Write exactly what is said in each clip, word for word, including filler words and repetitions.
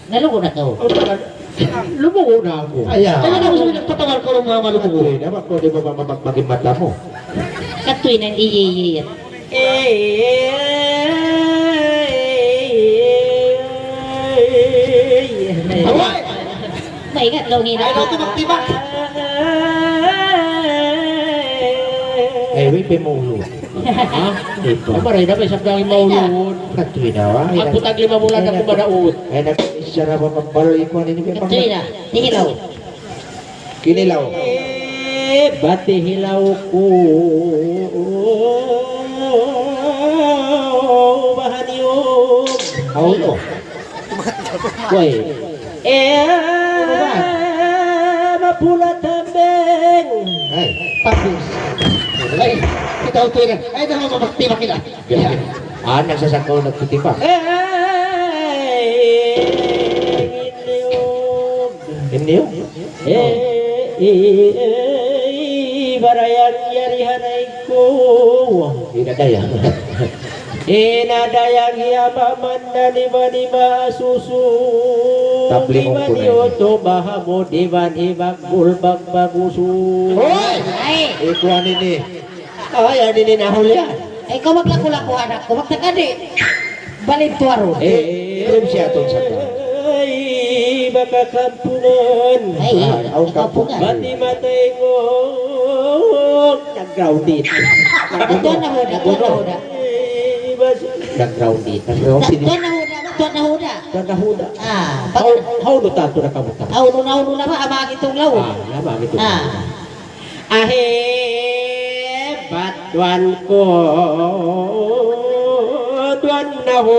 Nalugu na kaw. Aw, tagal. Lumugu na aku. Ay, ah. Kaya na gusto nagpatawal ko ng mga malugu. Hindi naman ko, di ba, mamamagmagin mata mo? Katuy na, iya, iya, iya. Away! Maingat, laung ina. Ayaw na tumagtibak. Ay, wi, pe mo ulo. Ha? Ito. Ay, maray na, may sabdang yung maulun. Katuy na, wa? Ang putag lima bulan na kumadaot. Ay, nag-, siya na ba magpaloy ko, ano yung Katuy na, tihilaw. Kinilaw. Eh, bat hilaw ku baha niyug. Aw, no. Kuy. Eh, mapula tambeng. Ay, tapos. Ay, kita utoy na. Ay, naman, mabakti makila. Ah, nagsasakaw, nagtitipa. Eh, niyug. Inyo? Eh, eh, eh, barayang yari haray ku. Inadayang. Inadayang hiya maman na lima-lima susu. Tabli lima mungkun niyo ay. To baha mo diban hibak bulbak bagusu. Hoy! Ay! Ikuan ini. Ay, yan ini nahuli yan. Ay, ikaw maglaku-laku, anak ko. Magtakadi. Balik tuwaro. Eh, eh, eh, siya itong sa Ay, baka kampungan. Ay, ah, ang kampungan. Mati-matay ko. Nag-grounded. Ito na ho na, ito na ho na. Ay, bas- Nag-grounded. Nag-grounded. Ito na ho na, ito na ho na. Ito na ho na. Ah, how, how do tato na kamu tato? How do na, how do na ba? Ama kitong law. Ah, ama kitong law. Ah. Ahe, bat tuan ku, tuan nahu,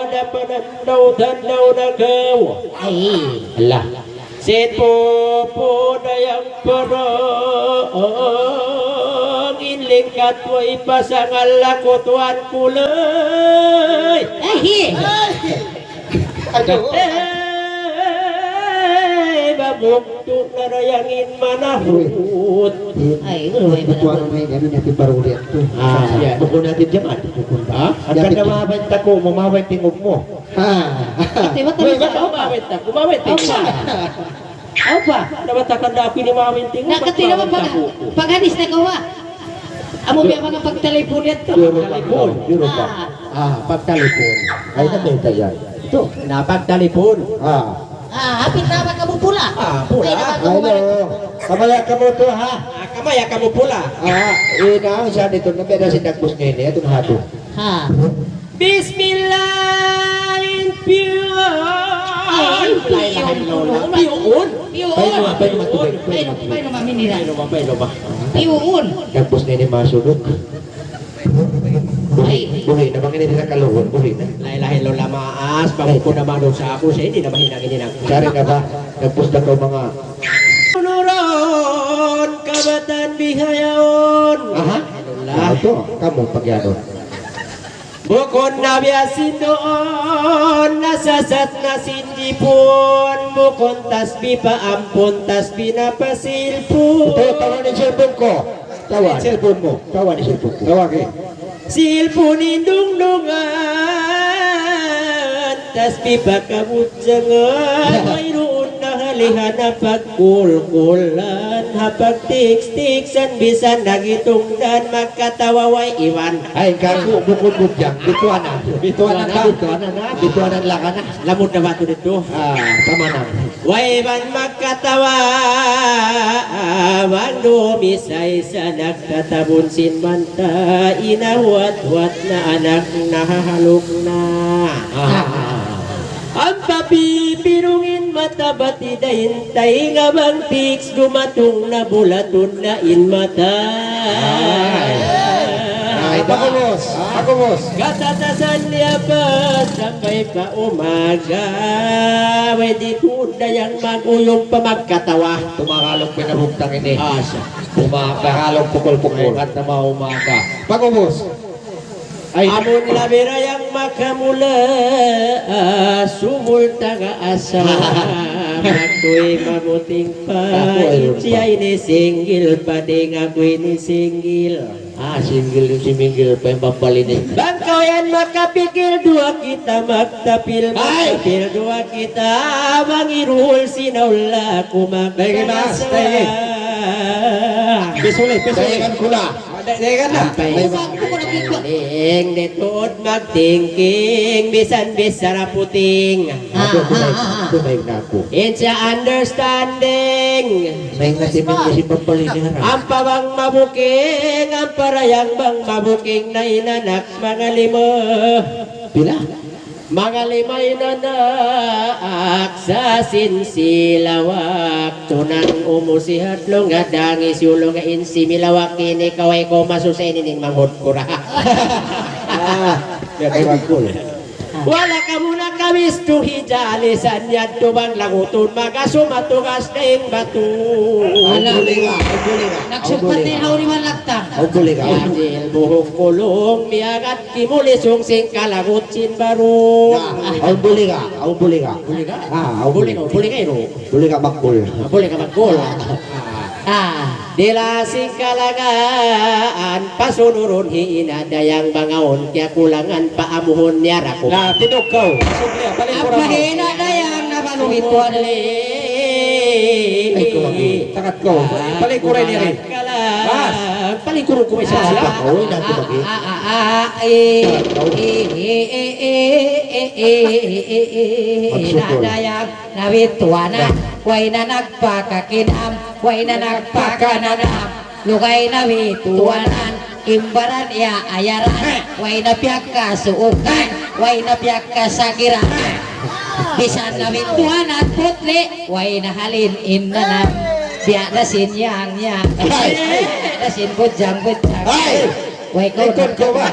dapanan daw dan daw na kaw. Ay. Allah. Sin pupu dayang parang, in lingkat wa ipasangal aku tuan ku lay. Ay. Aduh. Eh, babuk tu narayangin manahut. Ay, uy, Tuan, may ganun natin baru ulit to. Ah, yan. Bukun natin dyan, ah. Bukun ba? Ha? Ang ganda, mahaba in tako mu, mahaba in tingug mu. Ha. Ito, iba tayo. Uy, sa ba't mahaba in tako? Mahaba in tingug. Apa? Apa? Nabatakan na ako ini, mahaba in tingug. Nakatira mo pag, pag-anis na kawa. Amo biya' manga pagtalipun yan to. Yun, pagtalipun. Yun, pag- Ah. Ah, pagtalipun. Ay, ah. Nakita yan. Ito, na pagtalipun. Ah. Ah, hapit na ba kamu pula? Ah, pula. Ay, naman, hello. Kamaya kamu to, ha? Ah, kamaya kamu pula. Ah, ina, siya dito, nabeda si Dagbus ngayon, eh, itong hado. Ha. Bismillah, piun. Ay, piun. Piun. Piun. Painuman, painuman tubig. Painuman, painuman, mineral. Painuman, painuman. Piun. Dagbus ngayon, eh, masudok. Buhi, buhi na bang ini nila kaluhon, buhi na. La ilaha illallah, maas, pagkukuna manusa aku, sa ini na mahinang ini na. Sari na ba? Nagpusta ko mga Nurun, kabatan bihaun. Aha. Alhamdulillah. Nah, itu kamu pag-ano. Bukun na biya' sin duun, nasasat na sin jipun, bukun tasbih pa ampun, tasbih na pa silpun. Ito, tawa ni cellphone ko. Tawa. Cellphone mo. Tawa ni cellphone ko. Tawa, eh. Cellphone in dungdungan, tasbih pa kabudjangan, wayruun na halihan ha pagkulkulan, ha pagtiks-tiksan, bisan nagitungdan, magkatawa way iban. Ay, kaku, bukun budjang. Bituanan. Bituanan ba? Bituanan na. Bituanan lang ka na. Lamud na batu dito. Ah, tama na. Way iban magkatawa, bang dumisay sa nagtatabun sin manta, inahuwat-huwat na anak nahahaluk na. Ah. Ampa pipirungin mata bati dain tainga bang tiks dumatung na bulatun na in mata. Ay. Ay, pakubus. Pakubus. Katatasan niya pa sampay pa umaga. Way di tuud dayang mag-uyum pa magkatawa. Tumagalog pinabugtang ini. Ah, siya. Umaga. Tagalog pukul-pukul. Ay, kat na mga umaga. Pakubus. Ay. Amun labi dayang makamula, ah, sumulta ka asawa. Ako'y mabuting pa, Ako ay siya ini single, pati nga ako ini single. Ah, single yung si Mingle pa yung pampalini. Bang kaw yan makapikil, duwa kita magtapil, Ay! magtapil, duwa kita mangirul, sinaula ko Dahil mas, magkakasa. dahil. Bisuli, bisuli. Dahil kula. Dahil na. Ampay Bukod, bukod, bukod. magkaling, di tuud magtingking, bisan bisara puting. Ah, Aduh, ah, dumay, ah, ah. dumay na ako. In siya understanding. May nga si Mingle si pampalini, ha? Ampa bang mabuking, ampa rayang bang mabuking na inanak mga lima. Pila? Mga lima inanak sa sinsilawak. Tunang umusihat lo nga dangi siyulo nga insi milawak ini kaway ko masusay ninin manghud kura. Ah, ya, kay Bangkul. Wala' kamu na kamis tu hijali san yadtu bang langutun magasuma tugas daing batu. Ala. Aw, buli ka, aw, buli ka. Nagsugpat na in haw ni Manlaktang. Aw, buli ka. Yadil buhung kulung miyagat kimulisung sing kalagut sin baru. Ya, aw, buli ka, aw, buli ka. Buli ka? Ah, aw, Buli buli. ka, buli ka, ino? Buli ka, Bangkul. Ah, buli ka, Bangkul. Ah. Ah, dila sing kalagaan, pasunurun hi ina dayang bangaun, kiyakulangan pa amuhun niya raku. Na, tinug kaw. Sugli, balik ko Apa raw. hi ina dayang na balu ituan? Ay, ko lagi. Takat ko. Ah, Balik ko rin, kulangan Eri. ka lang. Mas. Balik ko rin, kumain sa Ah, sila. ah, Uy, ah, naku, ah, lagi. ah, ah, ah, eh, Takat ko. eh, eh, eh, eh, eh, eh, eh, eh, eh, Magsukul. ina dayang nabituanan, way na nagpakakinam, way na nagpakananam, lugay nabituanan, in baran iya ayaran, way na piyagkasuukan, way na piyagkasagiran. Bisan nabituanan putli, way na halin in nanam, biya' da sin yang-yang, biya' da sin budjang-budjang. Ay! Way ko Ikon ko ba?